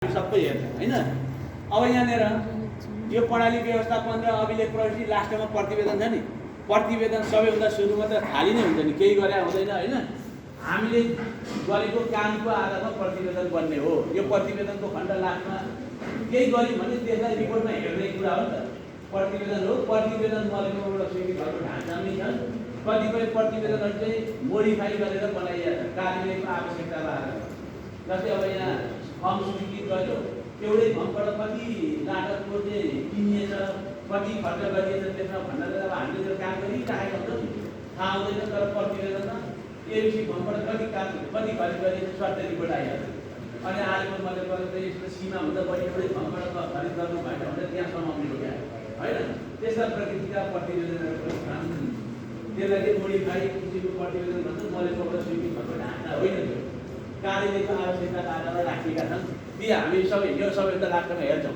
सबै हेर्छ हैन। अब यहाँनिर यो प्रणाली व्यवस्थापन र अभिलेख प्रविष्टि लास्टमा प्रतिवेदन छ नि, प्रतिवेदन सबैभन्दा सुरुमा त खाली नै हुन्छ नि, केही गरे हुँदैन हैन। हामीले गरेको कामको आधारमा प्रतिवेदन बन्ने हो। यो प्रतिवेदनको खण्ड लास्टमा केही गर्यो भने त्यसलाई रिपोर्टमा हेर्ने कुरा हो नि त। प्रतिवेदन हो, प्रतिवेदन बनेको एउटा स्वीकृतिहरूको ढाँचामै छ। कतिपय प्रतिवेदनहरू चाहिँ मोडिफाई गरेर बनाइएको छ कार्यालयको आवश्यकतालाई आधारमा। जस्तै अब यहाँ फर्म स्वीकृत गर्यो, एउटै फर्मबाट कति लागतको चाहिँ किनिएछ, कति खर्च गरिएछ त्यसमा भनेर अब हामीले त्यो काम गरिराखेको हुन्छ नि, थाहा हुँदैन। तर प्रतिवेदनमा एबिसी फर्मबाट कति खर्च गरिएछ स्वास्थ्य रिपोर्ट आइहाल्छ। अनि आएको मतलब चाहिँ यसको सीमाभन्दा बढी एउटै फर्मबाट खरिद गर्नु भएन भने त्यहाँ समाउने हो क्या होइन। त्यस्ता प्रकृतिका प्रतिवेदनहरू छन्। त्यसलाई चाहिँ मोडिफाई किसिमको प्रतिवेदन भन्छ। मैले सबैलाई स्वीकृत भएको ढाँचा होइन, त्यो कार्यालयको आवश्यकताका आधारमा राखिएका छन्। ती हामी सबै यो सबैभन्दा लास्टमा हेर्छौँ।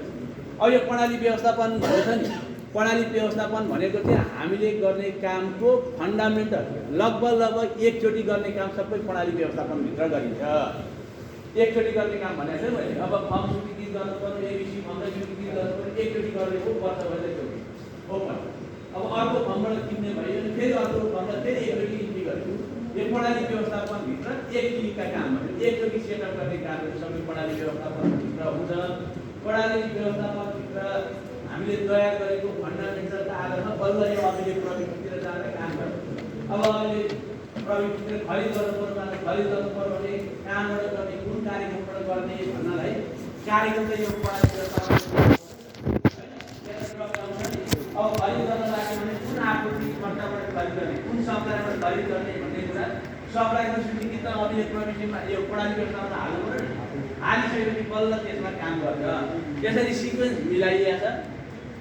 अब यो प्रणाली व्यवस्थापन भनेको छ नि, प्रणाली व्यवस्थापन भनेको चाहिँ हामीले गर्ने कामको फन्डामेन्टल लगभग एकचोटि गर्ने काम सबै प्रणाली व्यवस्थापनभित्र गरिन्छ। एकचोटि गर्ने काम भनेको चाहिँ मैले अब फर्म स्वीकृत गर्नु पर्यो, एबिसी फर्मलाई स्वीकृत गर्नु पर्यो, एकचोटि गर्ने हो, वर्ष भइसक्यो ओपन। अब अर्को फर्मबाट किन्ने भयो भने फेरि अर्को फर्मलाई फेरि एकचोटि इन्ट्री गर्नु। यो प्रणाली व्यवस्थापनभित्र एक किसिमका कामहरू, एकचोटि सेटअप गर्ने कामहरू सबै प्रणाली व्यवस्थापनभित्र हुन्छ। प्रणाली व्यवस्थापनभित्र हामीले तयार गरेको फन्डामेन्टलका आधारमा बल्ल यो अभिलेख प्रविष्टितिर जाँदा काम गर्छ। अब अहिले प्रविष्टितिर खरिद गर्नु पर्यो, खरिद गर्नु पर्यो भने कहाँबाट गर्ने, कुन कार्यक्रमबाट गर्ने भन्नलाई कार्यक्रम चाहिँ यो प्रणाली व्यवस्थापन। अब खरिद गर्न लाग्यो भने कुन आपूर्ति कर्ताबाट खरिद गर्ने, कुन सप्लायरबाट खरिद गर्ने भन्ने कुरा सप्लायको स्वीकृति त अभिलेख प्रविष्टिमा यो प्रणाली व्यवस्थापनमा हाल्नु पर्यो नि। हालिसकेपछि बल्ल त्यसमा काम गर्छ। त्यसरी सिक्वेन्स मिलाइएको छ,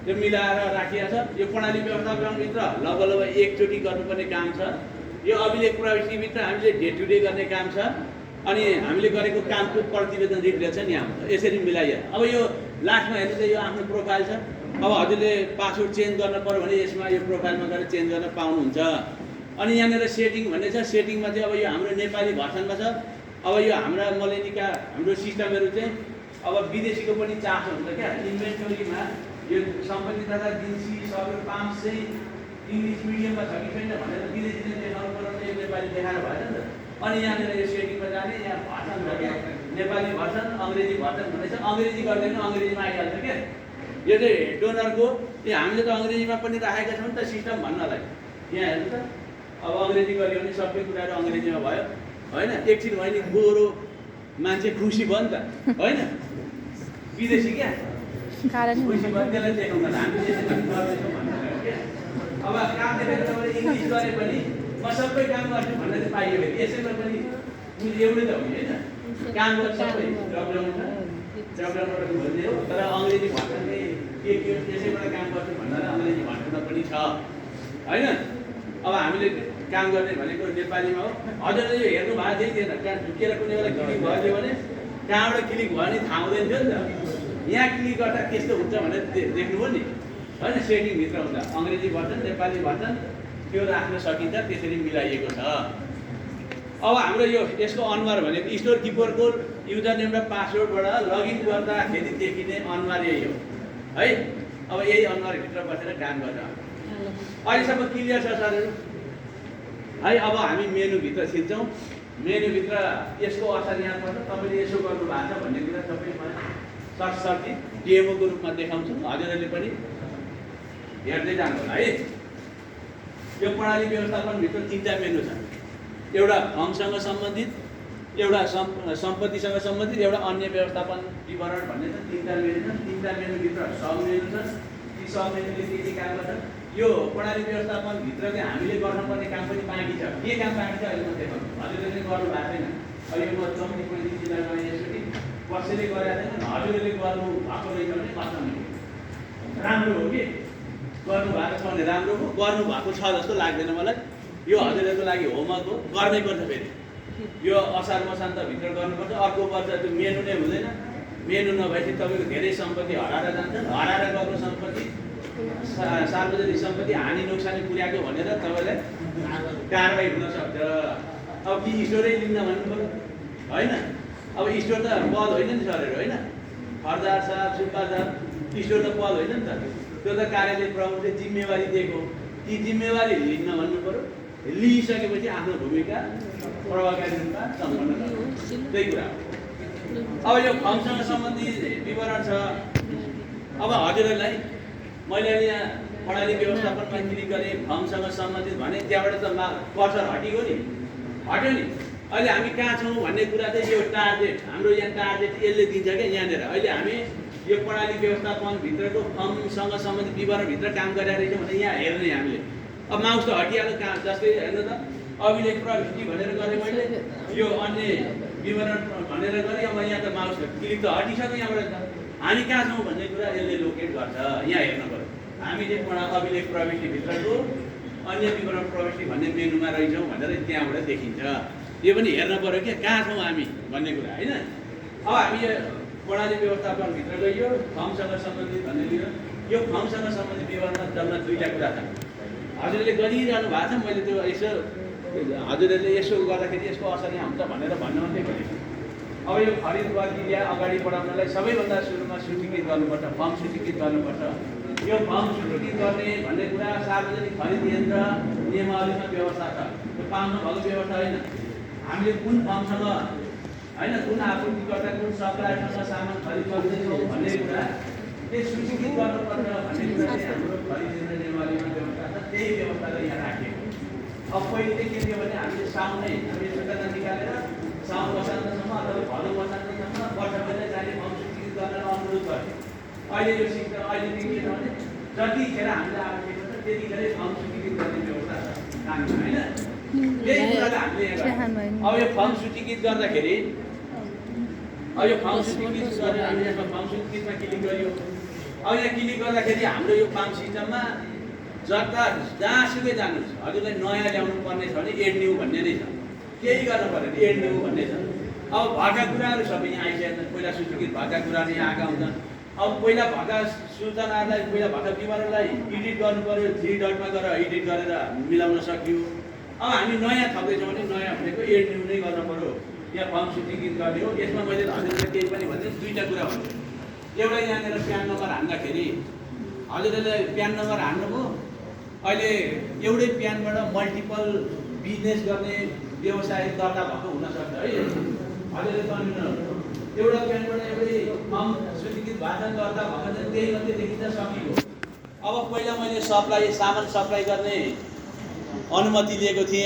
त्यो मिलाएर राखिएको छ। यो प्रणाली व्यवस्थापनभित्र लगभग एकचोटि गर्नुपर्ने काम छ। यो अभिलेख प्रविष्टिभित्र हामीले डे टु डे गर्ने काम छ। अनि हामीले गरेको कामको प्रतिवेदन रिफ्लेक्सन यहाँ हुन्छ। यसरी मिलाइयो। अब यो लास्टमा हेर्नु चाहिँ यो आफ्नो प्रोफाइल छ। अब हजुरले पासवर्ड चेन्ज गर्न पर्यो भने यसमा यो प्रोफाइलमा गएर चेन्ज गर्न पाउनुहुन्छ। अनि यहाँनिर सेटिङ भन्ने छ। सेटिङमा चाहिँ अब यो हाम्रो नेपाली भर्सनमा छ। अब यो हाम्रा मलेनिका हाम्रो सिस्टमहरू चाहिँ अब विदेशीको पनि चासो हुन्छ क्या। इन्भेन्टोरीमा यो सम्पत्ति तथा जिन्सी सबै 500 इङ्ग्लिस मिडियममा छ कि छैन भनेर विदेशीले देखाउनु पर्यो भने यो नेपाली देखाएर भएन नि त। अनि यहाँनिर यो सेटिङमा जाने, यहाँ भर्सन छ क्या, नेपाली भर्सन, अङ्ग्रेजी भर्सन भन्ने छ। अङ्ग्रेजी गर्दैन, अङ्ग्रेजीमा आइहाल्छ क्या। यो चाहिँ डोनरको, यो हामीले त अङ्ग्रेजीमा पनि राखेका छौँ नि त सिस्टम भन्नलाई। यहाँ हेर्नु त, अब अङ्ग्रेजी गऱ्यो भने सबै कुराहरू अङ्ग्रेजीमा भयो होइन। एकछिन भयो नि गोरो मान्छे खुसी भयो नि त होइन, विदेशी क्या खुसी भयो, त्यसलाई देखाउन हामी यसरी गर्दैछौँ भन्नु क्या। अब काम देखेर तपाईँले इङ्ग्लिस गरे पनि म सबै काम गर्छु भन्ने चाहिँ पाइयो भने यसैमा पनि एउटै त हो होइन। काम गर्छ सबै जबलाउनबाट खोज्ने हो। तर अङ्ग्रेजी भाषाले के त्यसैबाट काम गर्छु भनेर अङ्ग्रेजी भाषामा पनि छ होइन। अब हामीले काम गर्ने भनेको नेपालीमा हो। हजुरले यो हेर्नु भएको थिएन थिएन, त्यहाँ झुकेर कुनै बेला क्लिक भयो भने कहाँबाट क्लिक भयो भने थाहा हुँदैन थियो नि त। यहाँ क्लिक गर्दा त्यस्तो हुन्छ भनेर देख्नुभयो नि होइन। सेटिङभित्र हुन्छ अङ्ग्रेजी भर्सन, नेपाली भर्सन, त्यो राख्न सकिन्छ। त्यसरी मिलाइएको छ। अब हाम्रो यो यसको अनुहार भनेको स्टोर किपरको युजर नेम र पासवर्डबाट लगइन गर्दाखेरि देखिने अनुहार यही हो है। अब यही अनुहारभित्र बसेर काम गर्छ। अहिलेसम्म क्लियर छ सरहरू है। अब हामी मेनुभित्र छिर्छौँ। मेनुभित्र यसको असर यहाँ पर्छ। तपाईँले यसो गर्नु भएको छ भन्ने कुरा सबै सर्टसर्टी डेमोको रूपमा देखाउँछु। हजुरहरूले पनि हेर्दै जानु होला है। यो प्रणाली व्यवस्थापनभित्र 3टा मेनु छ। एउटा फर्मसँग सम्बन्धित, एउटा सम्पत्तिसँग सम्बन्धित, एउटा अन्य व्यवस्थापन विवरण भन्ने छ। 3टा मेनु छ। 3टा मेनुभित्र सब मेनु छ। ती सब मेनुले के काम गर्छ? यो प्रणाली व्यवस्थापनभित्र चाहिँ हामीले गर्नुपर्ने काम पनि बाँकी छ। के काम बाँकी छ अहिले म देखाउँछु। हजुरले चाहिँ गर्नु भएको छैन। अहिले म जम्मै पनि जिल्लामा यसरी कसैले गरेका छैन। हजुरले गर्नु भएको रहेछ भने कस्तो राम्रो हो कि गर्नु भएको छ भने राम्रो हो। गर्नु भएको छ जस्तो लाग्दैन मलाई। यो हजुरहरूको लागि होमवर्क हो, गर्नै पर्छ। फेरि यो असार मसान्तभित्र गर्नुपर्छ। अर्को वर्ष त्यो मेनु नै हुँदैन। मेनु नभएपछि तपाईँको धेरै सम्पत्ति हराएर जान्छ। हराएर गएको सम्पत्ति, सार्वजनिक सम्पत्ति हानि नोक्सानी पुर्याएको भनेर तपाईँलाई कारवाही हुनसक्छ। अब कि स्टोरै लिन्न भन्नु पऱ्यो होइन। अब स्टोर त बद होइन नि सरहरू होइन। खर्दार साहब सुब्बा साहब ईश्वर त पल होइन नि त, त्यो त कार्यालय प्रमुखले जिम्मेवारी दिएको, ती जिम्मेवारी लिन्न भन्नु पर्यो, लिइसकेपछि आफ्नो भूमिका प्रभावकारी रूपमा सम्पन्न गर्नु, त्यही कुरा हो। अब यो फर्मसँग सम्बन्धित विवरण छ। अब हजुरहरूलाई मैले अहिले यहाँ प्रणाली व्यवस्थापनमा क्लिक गरेँ, फर्मसँग सम्बन्धित भने त्यहाँबाट त कर्सर हटियो नि, हट्यो नि। अहिले हामी कहाँ छौँ भन्ने कुरा चाहिँ यो टार्गेट, हाम्रो यहाँ टार्गेट यसले दिन्छ क्या यहाँनिर। अहिले हामी यो प्रणाली व्यवस्थापनभित्रको फर्मसँग सम्बन्धित विवरणभित्र काम गरिरहेको रहेछौँ भने यहाँ हेर्ने हामीले। अब माउस त हटिहाल्यो कहाँ, जस्तै हेर्नु त अभिलेख प्रविष्टि भनेर गरेँ मैले, यो अन्य विवरण भनेर गरेँ, अब यहाँ त माउस क्लिक त हटिसक्यो यहाँबाट त। हामी कहाँ छौँ भन्ने कुरा यसले लोकेट गर्छ, यहाँ हेर्नु पऱ्यो। हामी चाहिँ अभिलेख प्रविष्टिभित्रको अन्य विवरण प्रविष्टि भन्ने मेनुमा रहेछौँ भनेर त्यहाँबाट देखिन्छ। यो पनि हेर्नु पऱ्यो क्या कहाँ छौँ हामी भन्ने कुरा होइन। अब हामी यो प्रणाली व्यवस्थापनभित्र गइयो, फर्मसँग सम्बन्धित भन्ने विवरण, यो फर्मसँग सम्बन्धित विवरणमा जम्मा दुईवटा कुरा छ। हजुरले गरिरहनु भएको छ, मैले त्यो यसो हजुरहरूले यसो गर्दाखेरि यसको असर यहाँ हुन्छ भनेर भन्नु मात्रै भनेको। अब यो खरिद प्रक्रिया अगाडि बढाउनलाई सबैभन्दा सुरुमा सूचीकृत गर्नुपर्छ, फर्म सूचीकृत गर्नुपर्छ। यो फर्म सूचीकृत गर्ने भन्ने कुरा सार्वजनिक खरिद यन्त्र नियमावलीमा व्यवस्था छ, त्यो पाउनु भएको व्यवस्था होइन। हामीले कुन फर्मसँग होइन, कुन आपूर्तिकर्ता कुन सप्लायरसँग सामान खरिद गर्दैछौँ भन्ने कुरा त्यो सूचीकृत गर्नुपर्छ भन्ने कुरा चाहिँ हाम्रो खरिद यन्त्र नियमावलीमा व्यवस्था छ, त्यही व्यवस्थालाई यहाँ राखिएको। अब पहिले चाहिँ के थियो भने हामीले साउन नै हामीले सूचना निकालेर साउन बसाल्दासम्म अथवा भदौ बसाल्दासम्म वर्ष महिना जाने फर्म सूचीकृत गर्न अनुरोध गर्थ्यो। अहिले यो सिस्टम अहिले के छ भने जतिखेर हामीले आवश्यक छ त्यतिखेरै फर्म सूचीकृत गर्ने व्यवस्था छ कानुनमा होइन। त्यही कुरालाई हामीले अब यो फर्म सूचीकृत गर्दाखेरि अब यो फर्म सूचीकृत गरेर हामीले यसमा फर्म सूचीकृतमा क्लिक गरियो। अब यहाँ क्लिक गर्दाखेरि हाम्रो यो फर्म सिस्टममा जहाँसुकै जानुहोस्, हजुरलाई नयाँ ल्याउनु पर्ने छ भने एड न्यू भन्ने नै छ, केही गर्नु पऱ्यो भने एड न्यू भन्ने छ। अब भएका कुराहरू सबै यहाँ आइसकेछन्, पहिला सूचीकृत भएका कुराहरू यहाँ आएका हुन्छन्। अब पहिला भएका सूचनाहरूलाई पहिला भएका विवरणलाई एडिट गर्नु पऱ्यो, 3 डटमा गएर एडिट गरेर मिलाउन सकियो। अब हामी नयाँ थप्दैछौँ भने नयाँ भनेको एड न्यू नै गर्नु पऱ्यो, यहाँ फर्म सूचीकृत गर्ने हो। यसमा मैले हजुरलाई केही पनि भन्छु, दुईवटा कुरा भन्छु। एउटा यहाँनिर प्यान नम्बर हान्दाखेरि हजुरले प्यान नम्बर हान्नुभयो, अहिले एउटै प्यानबाट मल्टिपल बिजनेस गर्ने व्यवसाय दर्ता भएको हुनसक्छ है। हजुरले भन्नु एउटा प्यानबाट एउटै फर्म सूचीकृत भाषण दर्ता भएको चाहिँ त्यही मात्रै देखिन्छ सकियो। अब पहिला मैले सामान सप्लाई गर्ने अनुमति लिएको थिएँ।